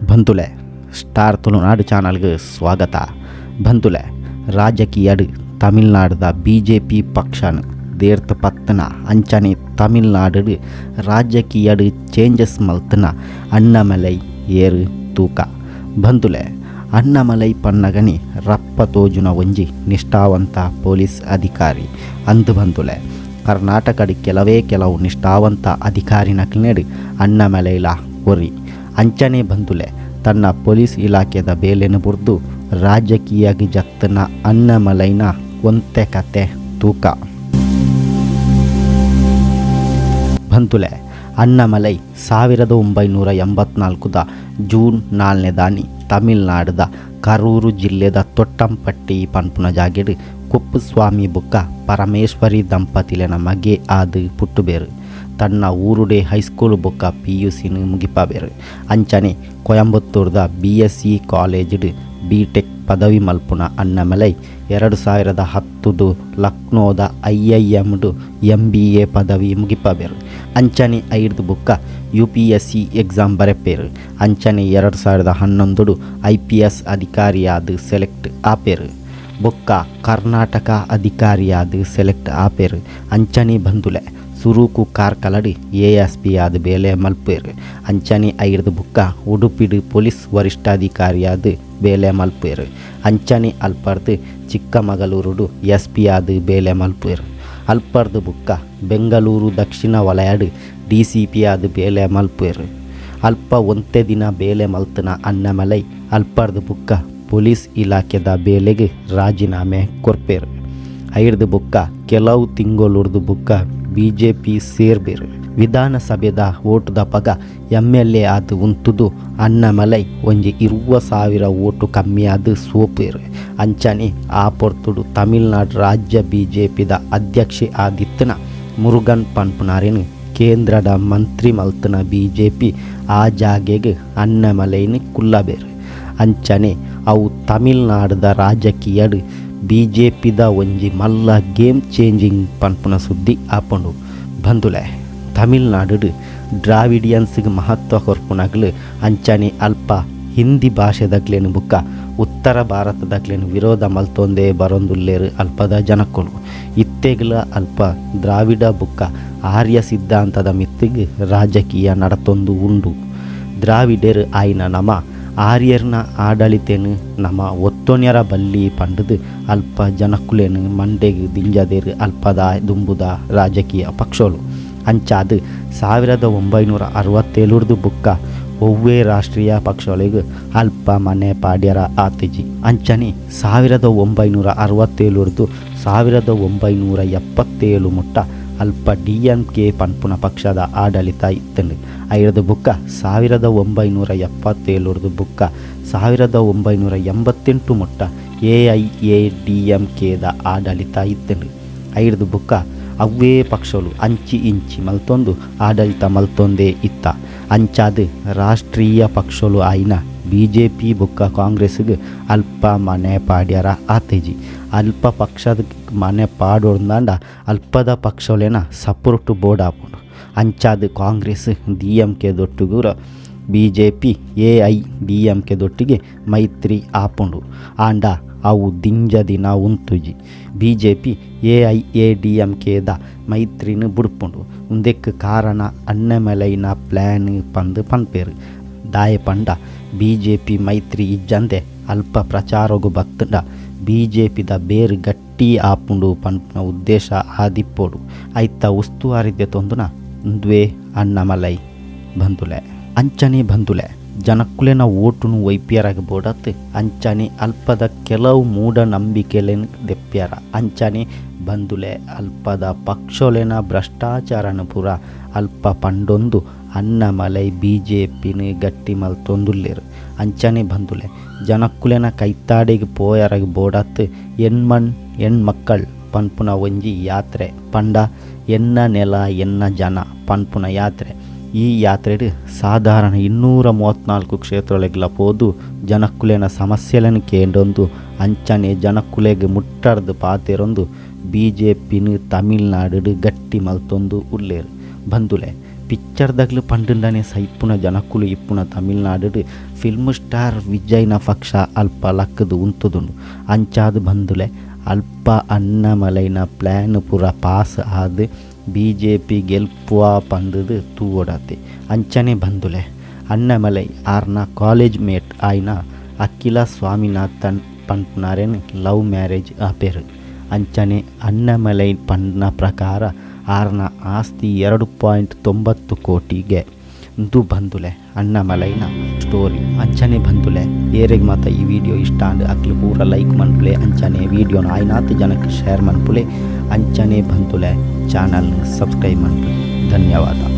ಬಂಧುಲೆ star Tulunadu ಚಾನಲ್ಗೆ ಸ್ವಾಗತ. ಬಂಧುಲೆ ರಾಜಕೀಯಡು ತಮಿಳ್ನಾಡದ BJP ಪಕ್ಷನ ದೇರ್ತ ಪತ್ತನ ಅಂಚನೆ ತಮಿಳ್ನಾಡು ರಾಜಕೀಯಡು ಚೇಂಜಸ್ ಮಲ್ತನ ಅಣ್ಣಾಮಲೈ ಏರು ತೂಕ. ಬಂಧುಲೆ ಅಣ್ಣಾಮಲೈ ಪನ್ನಗನಿ ರಪ್ಪ ತೋಜುನ ಒಂಜಿ ನಿಷ್ಠಾವಂತ ಪೊಲೀಸ್ ಅಧಿಕಾರಿ ಅಂದು. ಬಂಧುಲೆ ಕರ್ನಾಟಕದ ಕೆಲವೇ ಕೆಲವು ನಿಷ್ಠಾವಂತ ಅಧಿಕಾರಿ ನಕಲಿನೆಡು ಅಣ್ಣಾಮಲೈಲ ಒರಿ. ಅಂಚನೆ ಬಂಧುಲೆ ತನ್ನ ಪೊಲೀಸ್ ಇಲಾಖೆದ ಬೇಲೆನು ಬುರ್ದು ರಾಜಕೀಯಾಗಿ ಜತ್ತನ ಅಣ್ಣಾಮಲೈನ ಒಂತೆ ಕತೆ ತೂಕ. ಬಂಧುಲೆ ಅಣ್ಣಾಮಲೈ 1984 ಜೂನ್ 4ನೇ ದಾನಿ ತಮಿಳ್ನಾಡದ ಕರೂರು ಜಿಲ್ಲೆದ ತೊಟ್ಟಂಪಟ್ಟಿ ಪನ್ಪುನ ಜಾಗೆಡು ಕುಪ್ಪುಸ್ವಾಮಿ ಬುಕ್ಕ ಪರಮೇಶ್ವರಿ ದಂಪತಿಲೆನ ಮಗೆ ಆದು ಪುಟ್ಟುಬೇರು. ತನ್ನ ಊರುಡೆ ಹೈಸ್ಕೂಲ್ ಬುಕ್ಕ PUC ಮುಗಿಪಾಬೇರು. ಅಂಚನೆ ಕೊಯಂಬತ್ತೂರ್ದ BSc ಕಾಲೇಜ್ಡು B.Tech ಪದವಿ ಮಲ್ಪುನ ಅಣ್ಣಾಮಲೈ 2010 ಲಕ್ನೋದ IIMಡು MBA ಪದವಿ ಮುಗಿಪಾಬೇರು. ಅಂಚನೆ ಐದು ಬುಕ್ಕ UPSC exam ಬರೆಪೇರು. ಅಂಚನೆ 2011 IPS ಅಧಿಕಾರಿಯಾದ select ಆಪೇರು. ಬೊಕ್ಕ ಕರ್ನಾಟಕ ಅಧಿಕಾರಿಯಾದ ಸೆಲೆಕ್ಟ್ ಆಪೇರು. ಅಂಚನೆ ಬಂಧುಲೆ ಸುರುಕು ಕಾರ್ಕಲಡಿ ASP ಆದ ಬೇಲೆ ಮಲ್ಪೇರು. ಅಂಚನೆ ಐದು ಬುಕ್ಕ ಉಡುಪಿಡು ಪೊಲೀಸ್ ವರಿಷ್ಠಾಧಿಕಾರಿಯಾದ ಬೇಲೆ ಮಲ್ಪೇರು. ಅಂಚನೆ ಅಲ್ಪರ್ದು ಚಿಕ್ಕಮಗಳೂರುಡು SP ಆದ ಬೇಲೆ ಮಲ್ಪೇರು. ಅಲ್ಪರ್ದು ಬುಕ್ಕ ಬೆಂಗಳೂರು ದಕ್ಷಿಣ ವಲಯಡು DCP ಆದ ಬೇಲೆ ಮಲ್ಪೇರು. ಅಲ್ಪ ಒಂತೆ ದಿನ ಬೇಲೆ ಮಲ್ತನ ಅಣ್ಣಾಮಲೈ ಅಲ್ಪರ್ದು ಬುಕ್ಕ ಪೊಲೀಸ್ ಇಲಾಖೆದ ಬೇಲೆಗೆ ರಾಜೀನಾಮೆ ಕೊರ್ಪೇರು. ಐದು ಬುಕ್ಕ ಕೆಲವು ತಿಂಗಳುರ್ದು ಬುಕ್ಕ BJP ಸೇರ್ಬೇರು. ವಿಧಾನಸಭೆದ ಓಟುದ ಪಗ MLA ಆದ ಉಂತುದು ಅಣ್ಣಾಮಲೈ ಒಂಜಿ 20,000 ಓಟು ಕಮ್ಮಿಯಾದ ಸೋಪೇರು. ಅಂಚನೆ ಆ ಪೊರ್ತುಡು ತಮಿಳ್ನಾಡು ರಾಜ್ಯ BJPದ ಅಧ್ಯಕ್ಷೆ ಆದಿತ್ತನ ಮುರುಗನ್ ಪನ್ಪುನಾರೇನು ಕೇಂದ್ರದ ಮಂತ್ರಿ ಮಲ್ತನ BJP ಆ ಜಾಗೆಗೆ ಅಣ್ಣಾಮಲೈನ ಕುಲ್ಲಬೇರು. ಅಂಚನೆ ಅವು ತಮಿಳ್ನಾಡದ ರಾಜಕೀಯಡು BJPದ ಒಂಜಿ ಮಲ್ಲ ಗೇಮ್ ಚೇಂಜಿಂಗ್ ಪನ್ಪುನ ಸುದ್ದಿ ಆಪುಂಡು. ಬಂಧುಲೆ ತಮಿಳ್ನಾಡು ದ್ರಾವಿಡಿಯನ್ಸ್ಗೆ ಮಹತ್ವ ಕೊರ್ಪುನಗ್ಲು ಅಂಚನೆ ಅಲ್ಪ ಹಿಂದಿ ಭಾಷೆದಗ್ಲೇನು ಬುಕ್ಕ ಉತ್ತರ ಭಾರತದಗ್ಲೇನು ವಿರೋಧ ಮಲ್ತೊಂದೇ ಬರೊಂದುಲ್ಲೇರು ಅಲ್ಪದ ಜನಕ್ಕಳು. ಇತ್ತೆಗ್ಲ ಅಲ್ಪ ದ್ರಾವಿಡ ಬುಕ್ಕ ಆರ್ಯ ಸಿದ್ಧಾಂತದ ಮಿತ್ತಿಗೆ ರಾಜಕೀಯ ನಡತೊಂದು ಉಂಡು. ದ್ರಾವಿಡರು ಆಯ್ನ ನಮ ಆರ್ಯರ್ನ ಆಡಳಿತೇನು ನಮ್ಮ ಒತ್ತೊನ್ಯರ ಬಲ್ಲಿ ಪಂಡದು ಅಲ್ಪ ಜನಕ್ಕುಲೇನು ಮಂಡೆಗೆ ದಿಂಜದೇರು ಅಲ್ಪದ ದುಂಬುದ ರಾಜಕೀಯ ಪಕ್ಷೋಳು. ಅಂಚಾದು 1967 ಬುಕ್ಕ ಒವ್ವೇ ರಾಷ್ಟ್ರೀಯ ಪಕ್ಷಗಳಿಗೆ ಅಲ್ಪ ಮನೆ ಪಾಡ್ಯರ ಆತಿಜಿ. ಅಂಚನೆ 1967 1977 ಮುಟ್ಟ ಅಲ್ಪ DMK ಪನ್ಪುನ ಪಕ್ಷದ ಆಡಳಿತ ಇತ್ತಂಡು. ಐದು ಬುಕ್ಕ 1977 ಬುಕ್ಕ 1988 ಮುಟ್ಟ AIADMKದ ಆಡಳಿತ ಇತ್ತಂಡು. ಐದು ಬುಕ್ಕ ಅವೇ ಪಕ್ಷಗಳು ಅಂಚಿ ಇಂಚಿ ಮಲ್ತೊಂದು ಆಡಳಿತ ಮಲ್ತೊಂದೇ ಇತ್ತ. ಅಂಚಾದ ರಾಷ್ಟ್ರೀಯ ಪಕ್ಷಗಳು ಆಯ್ನ BJP ಬುಕ್ಕ ಕಾಂಗ್ರೆಸ್ಗೆ ಅಲ್ಪ ಮನೆ ಪಾಡ್ಯರ ಆತೇಜಿ. ಅಲ್ಪ ಪಕ್ಷದ ಮನೆ ಪಾಡೋರ್ದಾಂಡ ಅಲ್ಪದ ಪಕ್ಷಗಳೇನ ಸಪೋರ್ಟ್ ಬೋರ್ಡ್ ಆಪುಂಡು. ಅಂಚಾದ ಕಾಂಗ್ರೆಸ್ DMK ದೊಟ್ಟುಗೂರ BJP AIDMK ದೊಟ್ಟಿಗೆ ಮೈತ್ರಿ ಆಪುಂಡು. ಆಂಡ ಅವು ದಿಂಜ ದಿನ ಉಂತುಜಿ. BJP AIADMKದ ಮೈತ್ರಿನ ಬುಡ್ಪುಂಡು. ಉಂದೆಕ್ ಕಾರಣ ಅಣ್ಣಾಮಲೈನ ಪ್ಲ್ಯಾನ್ ಪಂದು ಪನ್ಪೇರು. ದಾಯ ಪಂಡ BJP ಮೈತ್ರಿ ಇಜ್ಜಂದೆ ಅಲ್ಪ ಪ್ರಚಾರಗು ಬತ್ತಂಡ BJPದ ಬೇರು ಗಟ್ಟಿ ಆಪುಂಡು ಪನ್ಪುನ ಉದ್ದೇಶ ಆದಿಪ್ಪೋಡು. ಐತ ಉಸ್ತುವಾರಿದ್ಯ ತೊಂದುನ ಉಂದುವೆ ಅಣ್ಣಾಮಲೈ ಬಂಧುಲೆ. ಅಂಚನೆ ಬಂಧುಲೆ ಜನಕ್ಕುಲೆನ ಓಟುನು ವೈಪ್ಯರಾಗ ಬೋಡತ್ ಅಂಚನೆ ಅಲ್ಪದ ಕೆಲವು ಮೂಢನಂಬಿಕೆಲೆನ್ ದೆಪ್ಪ್ಯಾರ. ಅಂಚನೆ ಬಂಧುಲೆ ಅಲ್ಪದ ಪಕ್ಷೋಲೆನ ಭ್ರಷ್ಟಾಚಾರನ ಪೂರ ಅಲ್ಪ ಪಂಡೊಂದು ಅಣ್ಣಾಮಲೈ BJPನ ಗಟ್ಟಿ ಮಲ್ತೊಂದುಲ್ಲೇರು. ಅಂಚನೆ ಬಂಧುಲೆ ಜನಕ್ಕುಲೆನ ಕೈತಾಡಿಗೆ ಪೋಯರಾಗ ಬೋಡತ್ ಎಣ್ಮಣ್ ಎಣ್ಮಕ್ಕಳ್ ಪನ್ಪುನ ಒಂಜಿ ಯಾತ್ರೆ ಪಂಡ ಎನ್ನ ನೆಲ ಎನ್ನ ಜನ ಪನ್ಪುನ ಯಾತ್ರೆ. ಈ ಯಾತ್ರೆಡು ಸಾಧಾರಣ 234 ಕ್ಷೇತ್ರಗಳಿಗೆಲ್ಲ ಪೋದು ಜನಕ್ಕುಲೆನ ಸಮಸ್ಯೆలను ಕೇಂಡೊಂದು ಅಂಚನೆ ಜನಕ್ಕುಲೆಗೆ ಮುಟ್ಟರ್ದು ಪಾತೆರೊಂದು BJPನ ತಮಿಳ್ನಾಡು ಗಟ್ಟಿ ಮಲ್ತೊಂದು ಉಲ್ಲೇರು. ಬಂಧುಲೆ ಪಿಕ್ಚರ್ದಗ್ಲು ಪಂಡಂಡನೆ ಸೈಪುನ ಜನಕುಲು ಇಪ್ಪುನ ತಮಿಳ್ನಾಡು ಫಿಲ್ಮ್ ಸ್ಟಾರ್ ವಿಜಯ್ನ ಪಕ್ಷ ಅಲ್ಪ ಲಕ್ಕದು ಉಂತುದುಂಡು. ಅಂಚಾದು ಬಂದುಲೆ ಅಲ್ಪ ಅಣ್ಣಾಮಲೈನ ಪ್ಲ್ಯಾನ್ ಪೂರ ಪಾಸ್ ಆದ್ ಬಿಜೆಪಿ ಗೆಲ್ಪುವ ಪಂದದು ತೂವೊಡಾತೆ. ಅಂಚನೆ ಬಂದುಲೆ ಅಣ್ಣಾಮಲೈ ಆರ್ನ ಕಾಲೇಜ್ ಮೇಟ್ ಆಯ್ನ ಅಖಿಲ ಸ್ವಾಮಿನಾಥನ್ ಪನ್ಪುನಾರೆನ್ ಲವ್ ಮ್ಯಾರೇಜ್ ಆಪೆರು. ಅಂಚನೆ ಅಣ್ಣಾಮಲೈ ಪಂಡ್ನ ಪ್ರಕಾರ ಆರ್ನ ಆಸ್ತಿ 2.90 ಕೋಟಿಗೆ ಇಂದು ಬಂದುಲೆ ಅಣ್ಣಾಮಲೈನ ಸ್ಟೋರಿ. ಅಂಚನೆ ಬಂದುಲೆ ಏರೆಗ್ ಮಾತ ಈ ವಿಡಿಯೋ ಇಷ್ಟ ಅಂಡ್ ಅಕ್ಲು ಪೂರ ಲೈಕ್ ಮನ್ಪುಲೆ, ಅಂಚನೆ ವಿಡಿಯೋನ ಆಯ್ನಾತ್ ಜನಕ್ಕೆ ಶೇರ್ ಮನ್ಪುಲೆ, ಅಂಚನೆ ಬಂದುಲೆ ಚಾನಲ್ ಸಬ್ಸ್ಕ್ರೈಬ್ ಮನ್ಪುಲೆ. ಧನ್ಯವಾದ.